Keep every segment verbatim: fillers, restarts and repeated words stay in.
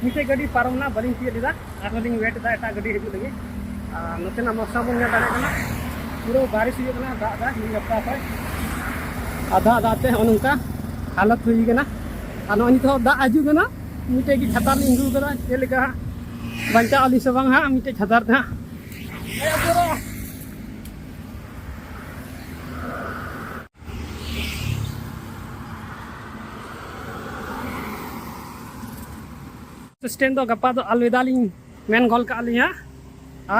ᱢᱤᱫᱴᱮᱡ ᱜᱟᱹᱰᱤ ᱯᱟᱨᱚᱢ ᱮᱱᱟ, ᱵᱟᱹᱞᱤᱧ ᱛᱤᱭᱳᱜ ᱞᱮᱫᱟ, ᱟᱨᱦᱚᱸ ᱞᱤᱧ ᱣᱮᱴ ᱮᱫᱟ ᱮᱴᱟᱜ ᱜᱟᱹᱰᱤ ᱦᱤᱡᱩᱜ ᱞᱟᱹᱜᱤᱫ᱾ ᱟᱨ ᱱᱚᱛᱮᱱᱟᱜ ᱢᱚᱥᱟᱢ ᱵᱚᱱ ᱧᱮᱞ ᱫᱟᱲᱮᱭᱟᱜ ᱠᱟᱱᱟ, ᱯᱩᱨᱟᱹ ᱵᱟᱨᱤᱥ ᱦᱩᱭᱩᱜ ᱠᱟᱱᱟ, ᱫᱟᱜ ᱫᱟᱭ ᱢᱤᱫ ᱦᱟᱯᱛᱟ ᱠᱷᱚᱡ᱾ ᱟᱨ ᱫᱟᱜ ᱫᱟᱜ ᱛᱮ ᱱᱚᱜᱼᱚ ᱱᱚᱝᱠᱟ ᱦᱟᱞᱚᱛ ᱦᱩᱭ ᱠᱟᱱᱟ᱾ ᱟᱨ ᱱᱚᱜᱼᱚᱭ ᱱᱤᱛᱚᱜ ᱫᱟᱜ ᱦᱤᱡᱩᱜ ᱠᱟᱱᱟ, ᱢᱤᱫᱴᱮᱡ ᱜᱮ ᱪᱷᱟᱛᱟ ᱞᱤᱧ ᱟᱹᱜᱩ ᱠᱟᱫᱟ, ᱪᱮᱫ ᱞᱮᱠᱟ ᱦᱟᱸᱜ ᱵᱟᱧᱪᱟᱜ ᱟᱹᱞᱤᱧ ᱥᱮ ᱵᱟᱝ ᱦᱟᱸᱜ ᱢᱤᱫᱴᱮᱡ ᱪᱷᱟᱛᱟ ᱛᱮ ᱦᱟᱸᱜ᱾ ᱥᱴᱮᱱᱰ ᱫᱚ ᱜᱟᱯᱟ ᱫᱚ ᱟᱞᱵᱤᱫᱟ ᱞᱤᱧ ᱢᱮᱱ ᱜᱚᱞ ᱠᱟᱜᱼᱟ ᱞᱤᱧ ᱦᱟᱸᱜ,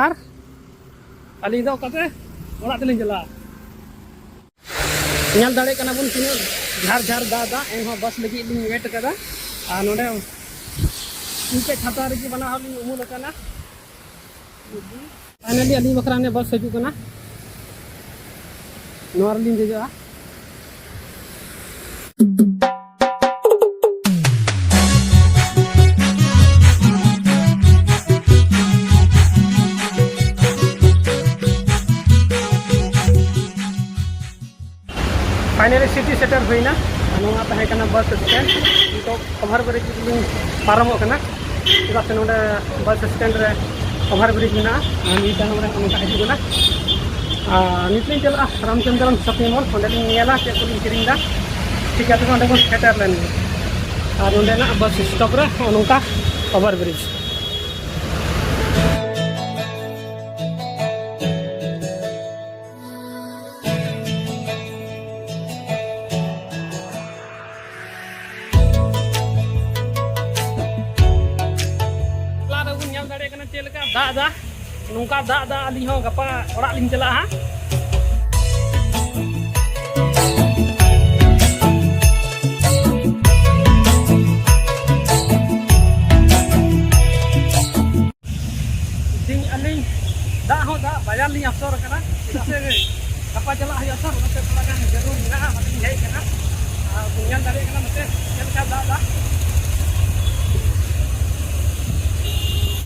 ᱟᱨ ᱟᱹᱞᱤᱧ ᱫᱚ ᱚᱠᱟᱛᱮ ᱚᱲᱟᱜ ᱛᱮᱞᱤᱧ ᱪᱟᱞᱟᱜᱼᱟ᱾ ᱧᱮᱞ ᱫᱟᱲᱮᱭᱟᱜ ᱠᱟᱱᱟ ᱵᱚᱱ ᱛᱤᱱᱟᱹᱜ ᱡᱷᱟᱨ ᱡᱷᱟᱨ ᱫᱟᱜ ᱫᱟᱜ, ᱮᱱᱦᱚᱸ ᱵᱟᱥ ᱞᱟᱹᱜᱤᱫ ᱞᱤᱧ ᱣᱮᱴ ᱠᱟᱫᱟ᱾ ᱟᱨ ᱱᱚᱰᱮ ᱢᱤᱫᱴᱮᱡ ᱪᱷᱟᱛᱟ ᱨᱮᱜᱮ ᱵᱟᱱᱟ ᱦᱚᱲ ᱞᱤᱧ ᱩᱢᱩᱞ ᱟᱠᱟᱱᱟ᱾ ᱯᱷᱟᱭᱱᱟᱞᱤ ᱟᱹᱞᱤᱧ ᱵᱟᱠᱷᱨᱟ ᱦᱟᱱᱮ ᱵᱟᱥ ᱦᱤᱡᱩᱜ ᱠᱟᱱᱟ, ᱱᱚᱣᱟ ᱨᱮᱞᱤᱧ ᱫᱮᱡᱚᱜᱼᱟ᱾ ᱯᱷᱟᱭᱱᱟᱞᱤ ᱥᱤᱴᱤ ᱥᱮᱴᱮᱨ ᱦᱩᱭᱱᱟ᱾ ᱱᱚᱣᱟ ᱛᱟᱦᱮᱸ ᱠᱟᱱᱟ ᱵᱟᱥ ᱥᱴᱮᱱᱰ᱾ ᱱᱤᱛᱚᱜ ᱳᱵᱷᱟᱨ ᱵᱨᱤᱡᱽ ᱨᱮᱞᱤᱧ ᱯᱟᱨᱚᱢᱚᱜ ᱠᱟᱱᱟ, ᱪᱮᱫᱟᱜ ᱥᱮ ᱱᱚᱰᱮ ᱵᱟᱥ ᱥᱴᱮᱱᱰ ᱨᱮ ᱳᱵᱷᱟᱨ ᱵᱨᱤᱡᱽ ᱢᱮᱱᱟᱜᱼᱟ᱾ ᱟᱨ ᱱᱤᱭᱟᱹ ᱛᱟᱭᱱᱚᱢ ᱨᱮ ᱱᱚᱝᱠᱟ ᱦᱤᱡᱩᱜ ᱠᱟᱱᱟ᱾ ᱟᱨ ᱱᱤᱛ ᱞᱤᱧ ᱪᱟᱞᱟᱜᱼᱟ ᱨᱟᱢᱪᱚᱱᱫᱨᱚᱱ ᱥᱚᱯᱤᱝ ᱢᱚᱞ, ᱚᱸᱰᱮ ᱞᱤᱧ ᱧᱮᱞᱟ ᱪᱮᱫ ᱠᱚᱞᱤᱧ ᱠᱤᱨᱤᱧ ᱮᱫᱟ᱾ ᱴᱷᱤᱠ ᱟᱪᱷᱮ, ᱚᱸᱰᱮ ᱵᱚᱱ ᱥᱮᱴᱮᱨ ᱞᱮᱱ ᱜᱮ᱾ ᱟᱨ ᱱᱚᱸᱰᱮᱱᱟᱜ ᱵᱟᱥ ᱥᱴᱚᱯ ᱨᱮ ᱱᱚᱜᱼᱚ ᱱᱚᱝᱠᱟ ᱳᱵᱷᱟᱨ ᱵᱨᱤᱡᱽ᱾ ᱞᱟᱦᱟ ᱨᱮᱵᱚᱱ ᱧᱮᱞ ᱫᱟᱲᱮᱭᱟᱜ ᱠᱟᱱᱟ ᱪᱮᱫ ᱞᱮᱠᱟ ᱫᱟᱜ ᱫᱟ, ᱱᱚᱝᱠᱟ ᱫᱟᱜ ᱫᱟ᱾ ᱟᱹᱞᱤᱧ ᱦᱚᱸ ᱜᱟᱯᱟ ᱚᱲᱟᱜ ᱞᱤᱧ ᱪᱟᱞᱟᱜᱼᱟ ᱦᱟᱸᱜ᱾ ᱛᱮᱦᱮᱧ ᱟᱹᱞᱤᱧ ᱫᱟᱜ ᱦᱚᱸ ᱫᱟᱜ ᱵᱟᱡᱟᱨ ᱞᱤᱧ ᱟᱯᱥᱚᱨ ᱟᱠᱟᱱᱟ, ᱪᱮᱫᱟᱜ ᱥᱮ ᱜᱟᱯᱟ ᱪᱟᱞᱟᱜ ᱦᱩᱭᱩᱜᱼᱟ ᱛᱚ, ᱚᱱᱟᱛᱮ ᱛᱷᱚᱲᱟ ᱜᱟᱱ ᱡᱟᱹᱨᱩᱲ ᱢᱮᱱᱟᱜᱼᱟ, ᱚᱱᱟᱛᱮᱞᱤᱧ ᱦᱮᱡ ᱟᱠᱟᱱᱟ᱾ ᱟᱨ ᱵᱚᱱ ᱧᱮᱞ ᱫᱟᱲᱮᱭᱟᱜ ᱠᱟᱱᱟ ᱱᱚᱛᱮ ᱪᱮᱫ ᱞᱮᱠᱟ ᱫᱟᱜ ᱫᱟᱜ᱾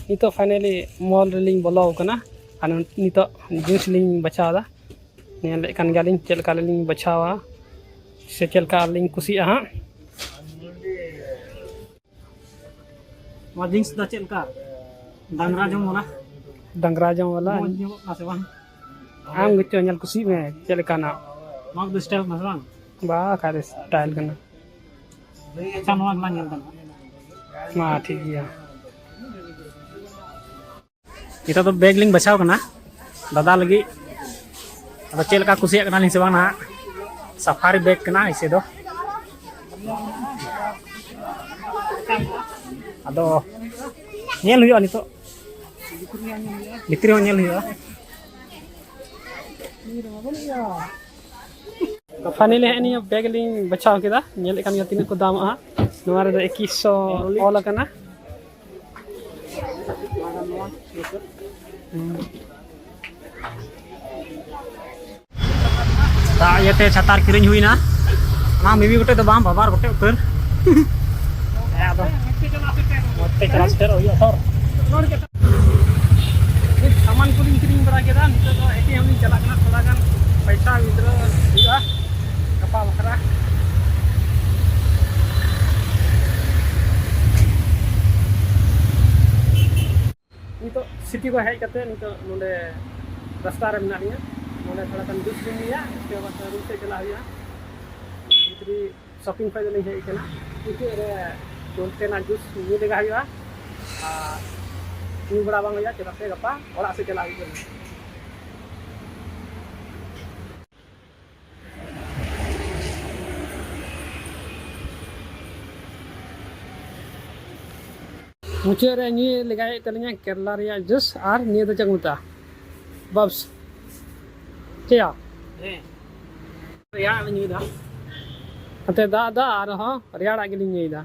ᱱᱤᱛᱚᱜ ᱯᱷᱟᱭᱱᱟᱞᱤ ᱢᱚᱞ ᱨᱮᱞᱤᱧ ᱵᱚᱞᱚ ᱟᱠᱟᱱᱟ᱾ ᱟᱨ ᱱᱤᱛᱚᱜ ᱡᱤᱱᱤᱥ ᱞᱤᱧ ᱵᱟᱪᱷᱟᱣ ᱮᱫᱟ, ᱧᱮᱞᱮᱫ ᱠᱟᱱ ᱜᱮᱭᱟᱞᱤᱧ ᱪᱮᱫ ᱞᱮᱠᱟ ᱞᱤᱧ ᱵᱟᱪᱷᱟᱣᱟ ᱥᱮ ᱪᱮᱫ ᱞᱮᱠᱟ ᱞᱤᱧ ᱠᱩᱥᱤᱭᱟᱜᱼᱟ ᱦᱟᱸᱜ᱾ ᱱᱚᱣᱟ ᱡᱤᱱᱥ ᱫᱚ ᱪᱮᱫ ᱞᱮᱠᱟ? ᱰᱟᱝᱨᱟ ᱡᱚᱢ ᱵᱟᱞᱟ? ᱰᱟᱝᱨᱟ ᱡᱚᱢ ᱵᱟᱞᱟ᱾ ᱢᱚᱡᱽ ᱧᱮᱞᱚᱜ ᱠᱟᱱᱟ ᱥᱮ ᱵᱟᱝ? ᱟᱢ ᱜᱮᱪᱚ ᱧᱮᱞ ᱠᱩᱥᱤᱜ ᱢᱮ ᱪᱮᱫ ᱞᱮᱠᱟᱱᱟᱜ᱾ ᱱᱚᱣᱟ ᱠᱚᱫᱚ ᱥᱴᱟᱭᱤᱞ ᱠᱟᱱᱟ ᱥᱮ ᱵᱟᱝ? ᱵᱟ, ᱚᱠᱟᱨᱮ ᱥᱴᱟᱭᱤᱞ ᱠᱟᱱᱟ᱾ ᱟᱪᱪᱷᱟ, ᱱᱚᱣᱟ ᱜᱮᱞᱟᱝ ᱧᱮᱞ ᱫᱟ ᱱᱟᱦᱟᱜ᱾ ᱢᱟ, ᱴᱷᱤᱠ ᱜᱮᱭᱟ᱾ ᱱᱤᱛᱚᱜ ᱫᱚ ᱵᱮᱜᱽ ᱞᱤᱧ ᱵᱟᱪᱷᱟᱣ ᱠᱟᱱᱟ ᱫᱟᱫᱟ ᱞᱟᱹᱜᱤᱫ᱾ ᱟᱫᱚ ᱪᱮᱫ ᱞᱮᱠᱟ ᱠᱩᱥᱤᱭᱟᱜ ᱠᱟᱱᱟᱞᱤᱧ ᱥᱮ ᱵᱟᱝ ᱱᱟᱦᱟᱜ, ᱥᱟᱯᱷᱟᱨᱤ ᱵᱮᱜᱽ ᱠᱟᱱᱟ ᱮᱭᱥᱮ ᱫᱚ᱾ ᱟᱫᱚ ᱧᱮᱞ ᱦᱩᱭᱩᱜᱼᱟ ᱱᱤᱛᱚᱜ, ᱵᱷᱤᱛᱨᱤ ᱦᱚᱸ ᱧᱮᱞ ᱦᱩᱭᱩᱜᱼᱟ᱾ ᱯᱷᱟᱭᱱᱟᱞᱤ ᱦᱮᱸ, ᱱᱤᱭᱟᱹ ᱵᱮᱜᱽ ᱞᱤᱧ ᱵᱟᱪᱷᱟᱣ ᱠᱮᱫᱟ᱾ ᱧᱮᱞᱮᱫ ᱠᱟᱱ ᱜᱮᱭᱟ ᱛᱤᱱᱟᱹᱜ ᱠᱚ ᱫᱟᱢᱟᱜᱼᱟ᱾ ᱱᱚᱣᱟ ᱨᱮᱫᱚ ᱮᱠᱤᱥ ᱥᱚ ᱚᱞ ᱟᱠᱟᱱᱟ᱾ ᱦᱩᱸ᱾ ᱫᱟᱜ ᱤᱭᱟᱹᱛᱮ ᱪᱷᱟᱛᱟᱨ ᱠᱤᱨᱤᱧ ᱦᱩᱭᱱᱟ᱾ ᱚᱱᱟ ᱢᱤᱢᱤ ᱜᱚᱴᱮᱡ ᱫᱚ ᱵᱟᱝ, ᱵᱟᱵᱟᱨ ᱜᱚᱴᱮᱡ ᱩᱛᱟᱹᱨ᱾ ᱦᱮᱸ, ᱟᱫᱚ ᱢᱚᱡᱽ ᱛᱮ ᱪᱟᱞᱟᱣ ᱥᱮᱴᱮᱨᱚᱜ ᱦᱩᱭᱩᱜᱼᱟ ᱛᱷᱚᱨ᱾ ᱱᱤᱛ ᱥᱟᱢᱟᱱ ᱠᱚᱞᱤᱧ ᱠᱤᱨᱤᱧ ᱵᱟᱲᱟ ᱠᱮᱫᱟ᱾ ᱱᱤᱛᱚᱜ ᱫᱚ ᱮ ᱴᱤ ᱮᱢ ᱞᱤᱧ ᱪᱟᱞᱟᱜ ᱠᱟᱱᱟ, ᱛᱷᱚᱲᱟ ᱜᱟᱱ ᱯᱚᱭᱥᱟ withdrawal ᱦᱩᱭᱩᱜᱼᱟ ᱜᱟᱯᱟ ᱵᱟᱠᱷᱨᱟ᱾ ᱱᱤᱛᱚᱜ ᱥᱤᱴᱤ ᱠᱷᱚᱱ ᱦᱮᱡ ᱠᱟᱛᱮ ᱱᱤᱛᱚᱜ ᱱᱚᱰᱮ ᱨᱟᱥᱛᱟ ᱨᱮ ᱢᱮᱱᱟᱜ ᱞᱤᱧᱟ᱾ ᱱᱚᱰᱮ ᱛᱷᱚᱲᱟ ᱜᱟᱱ ᱡᱩᱥ ᱞᱤᱧ ᱧᱩᱭᱟ, ᱤᱥᱠᱮ ᱵᱟᱫ ᱨᱩᱢ ᱥᱮᱫ ᱪᱟᱞᱟᱜ ᱦᱩᱭᱩᱜᱼᱟ᱾ ᱵᱷᱤᱛᱨᱤ ᱥᱚᱯᱤᱝ ᱠᱷᱚᱱ ᱫᱚᱞᱤᱧ ᱦᱮᱡ ᱟᱠᱟᱱᱟ᱾ ᱢᱩᱪᱟᱹᱫ ᱨᱮ ᱱᱚᱱᱛᱮᱱᱟᱜ ᱡᱩᱥ ᱧᱩ ᱞᱮᱜᱟ ᱦᱩᱭᱩᱜᱼᱟ, ᱟᱨ ᱧᱩ ᱵᱟᱲᱟ ᱵᱟᱝ ᱦᱩᱭᱩᱜᱼᱟ, ᱪᱮᱫᱟᱜ ᱥᱮ ᱜᱟᱯᱟ ᱚᱲᱟᱜ ᱥᱮᱫ ᱪᱟᱞᱟᱜ ᱦᱩᱭᱩᱜ ᱠᱟᱱᱟ᱾ ᱢᱩᱪᱟᱹᱫ ᱨᱮ ᱧᱩᱭ ᱞᱮᱜᱟᱭᱮᱫ ᱛᱟᱹᱞᱤᱧᱟ ᱠᱮᱨᱞᱟ ᱨᱮᱭᱟᱜ ᱡᱩᱥ, ᱟᱨ ᱱᱤᱭᱟᱹ ᱫᱚ ᱪᱮᱫ ᱠᱚ ᱢᱮᱛᱟᱜᱼᱟ? ᱵᱟᱵᱥ᱾ ᱪᱮᱫ ᱭᱟ? ᱦᱮᱸ, ᱨᱮᱭᱟᱲ ᱞᱮ ᱧᱩᱭᱮᱫᱟ᱾ ᱱᱚᱛᱮ ᱫᱟᱜ ᱫᱟᱜ ᱟᱨᱦᱚᱸ ᱨᱮᱭᱟᱲᱟᱜ ᱜᱮᱞᱤᱧ ᱧᱩᱭᱮᱫᱟ᱾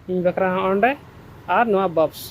ᱤᱧ ᱵᱟᱠᱷᱨᱟ ᱦᱚᱸ ᱚᱸᱰᱮ ᱟᱨ ᱱᱚᱣᱟ ᱵᱟᱵᱥ᱾